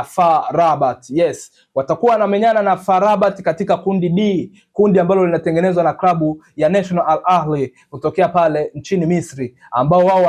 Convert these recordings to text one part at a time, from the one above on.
FAR Rabat. Yes, watakuwa wanamenyana na FAR Rabat katika kundi D, kundi ambalo linatengenezwa na klabu ya National Al Ahly kutokea pale nchini Misri, ambao wao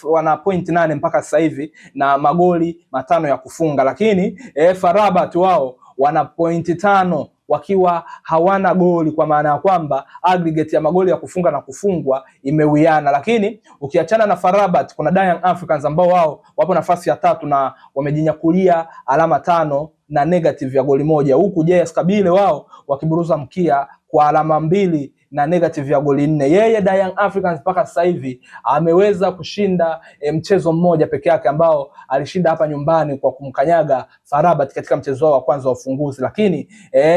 wana point 8 mpaka sasa hivi na magoli 5 ya kufunga, lakini FAR Rabat wao wana pointi 5 wakiwa hawana goli, kwa maana ya kwamba aggregate ya magoli ya kufunga na kufungwa imewiana. Lakini ukiachana na FAR Rabat, kuna Young Africans ambao wao wapo nafasi ya tatu na wamejinyakulia alama 5 na negative ya goli 1, huku JS Kabylie wao wakiburuza mkia kwa alama 2 na negative ya goli 4. Yeye Young Africans mpaka sasa hivi ameweza kushinda mchezo mmoja peke yake ambao alishinda hapa nyumbani kwa kumkanyaga FAR Rabat katika mchezo wao wa kwanza wa ufunguzi, lakini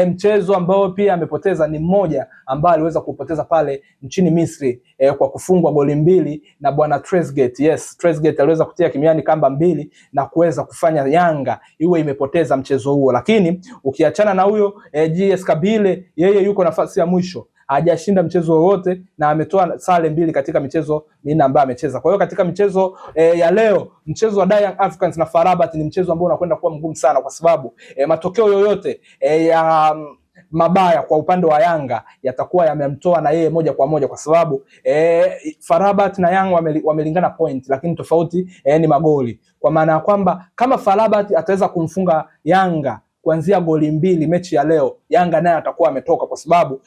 mchezo ambao pia amepoteza ni mmoja ambao aliweza kupoteza pale nchini Misri kwa kufungwa goli 2 na bwana Trezeguet. Yes, Trezeguet aliweza kutia kimiani kamba 2 na kuweza kufanya Yanga iwe imepoteza mchezo huo. Lakini ukiachana na huyo JS Kabylie, yeye yuko nafasi ya mwisho, hajashinda mchezo wowote na ametoa sare 2 katika michezo 4 ambayo amecheza. Kwa hiyo katika michezo ya leo, mchezo wa Young Africans na FAR Rabat ni mchezo ambao unakwenda kuwa mgumu sana, kwa sababu matokeo yoyote ya mabaya kwa upande wa Yanga yatakuwa yamemtoa na yeye moja kwa moja, kwa sababu FAR Rabat na Yanga wamelingana point, lakini tofauti ni magoli, kwa maana ya kwamba kama FAR Rabat ataweza kumfunga Yanga kuanzia goli 2 mechi ya leo, Yanga naye atakuwa ametoka, kwa sababu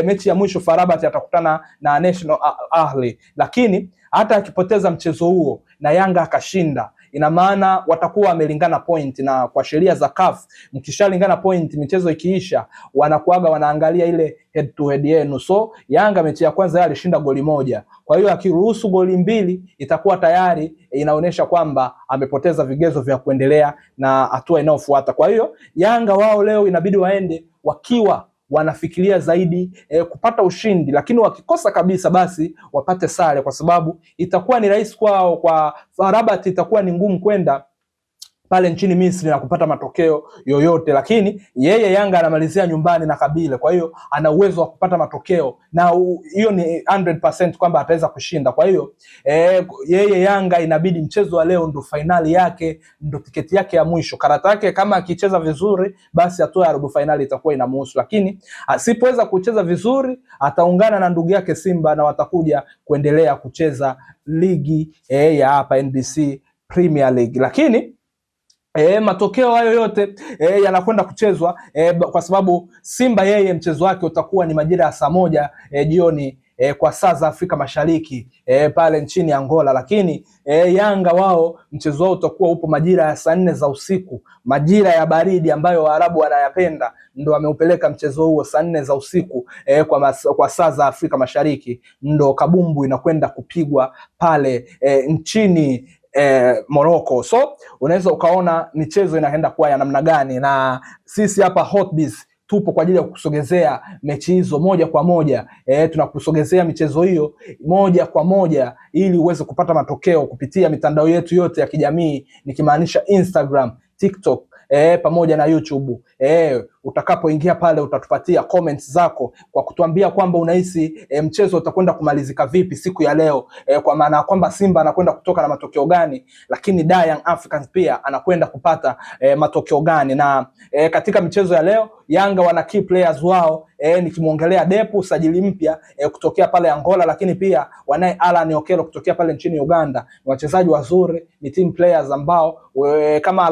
mechi ya mwisho FAR Rabat atakutana na National Ahly, lakini hata akipoteza mchezo huo na Yanga akashinda, ina maana watakuwa wamelingana point, na kwa sheria za CAF mkishalingana point, michezo ikiisha, wanakuaga wanaangalia ile head to head yenu. So Yanga mechi ya kwanza alishinda goli 1, kwa hiyo akiruhusu goli 2 itakuwa tayari inaonyesha kwamba amepoteza vigezo vya kuendelea na hatua inayofuata. Kwa hiyo Yanga wao leo inabidi waende wakiwa wanafikiria zaidi kupata ushindi, lakini wakikosa kabisa basi wapate sare, kwa sababu itakuwa ni rahisi kwao. Kwa FAR Rabat itakuwa ni ngumu kwenda pale nchini Misri na kupata matokeo yoyote, lakini yeye Yanga anamalizia nyumbani na Kabylie, kwa hiyo ana uwezo wa kupata matokeo na hiyo ni 100% kwamba ataweza kushinda. Kwa hiyo yeye Yanga inabidi mchezo wa leo ndo fainali yake, ndo tiketi yake ya mwisho, karata yake. Kama akicheza vizuri, basi hatua ya robo fainali itakuwa inamuhusu, lakini asipoweza kucheza vizuri ataungana na ndugu yake Simba na watakuja kuendelea kucheza ligi ya hapa NBC Premier League. Lakini matokeo hayo yote yanakwenda kuchezwa kwa sababu Simba yeye mchezo wake utakuwa ni majira ya saa 1 jioni kwa saa za Afrika Mashariki pale nchini Angola. Lakini Yanga wao mchezo wao utakuwa upo majira ya saa 4 za usiku, majira ya baridi ambayo Waarabu wanayapenda, ndo wameupeleka mchezo huo saa 4 za usiku kwa saa za Afrika Mashariki, ndo kabumbu inakwenda kupigwa pale nchini Morocco. So unaweza ukaona michezo inaenda kuwa ya namna gani, na sisi hapa Hotbiz tupo kwa ajili ya kukusogezea mechi hizo moja kwa moja. Tunakusogezea michezo hiyo moja kwa moja ili uweze kupata matokeo kupitia mitandao yetu yote ya kijamii, nikimaanisha Instagram, TikTok, pamoja na YouTube. Utakapoingia pale utatupatia comments zako kwa kutuambia kwamba unahisi mchezo utakwenda kumalizika vipi siku ya leo, kwa maana ya kwamba Simba anakwenda kutoka na matokeo gani, lakini Da Young Africans pia anakwenda kupata matokeo gani. Na katika michezo ya leo Yanga wana key players wao, nikimwongelea Depu usajili mpya kutokea pale Angola, lakini pia wanaye Alan Okello kutokea pale nchini Uganda. Ni wachezaji wazuri, ni team players ambao kama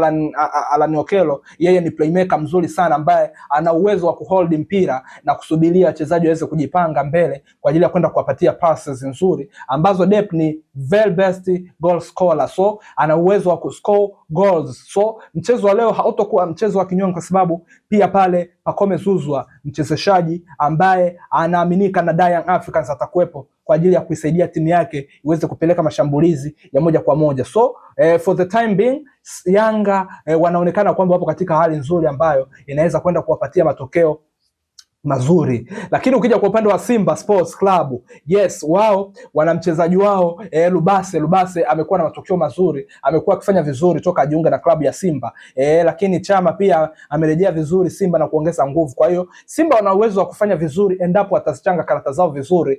Alan Okello yeye ni playmaker mzuri sana ambaye ana uwezo wa kuhold mpira na kusubiria wachezaji waweze kujipanga mbele kwa ajili ya kwenda kuwapatia passes nzuri ambazo Dep ni very best goal scorer, so ana uwezo wa kuscore goals. So mchezo wa leo hautakuwa mchezo wa kinyonge, kwa sababu pia pale Pacome Zouzoua mchezeshaji ambaye anaaminika na Young Africans atakuwepo kwa ajili ya kuisaidia timu yake iweze kupeleka mashambulizi ya moja kwa moja. So for the time being Yanga wanaonekana kwamba wapo katika hali nzuri ambayo inaweza kwenda kuwapatia matokeo mazuri. Lakini ukija kwa upande wa Simba Sports Club, yes, wao wana mchezaji wao Lubase. Lubase amekuwa na matokeo mazuri, amekuwa akifanya vizuri toka ajiunga na klabu ya Simba lakini Chama pia amerejea vizuri Simba na kuongeza nguvu. Kwa hiyo Simba wana uwezo wa kufanya vizuri endapo watazichanga karata zao vizuri.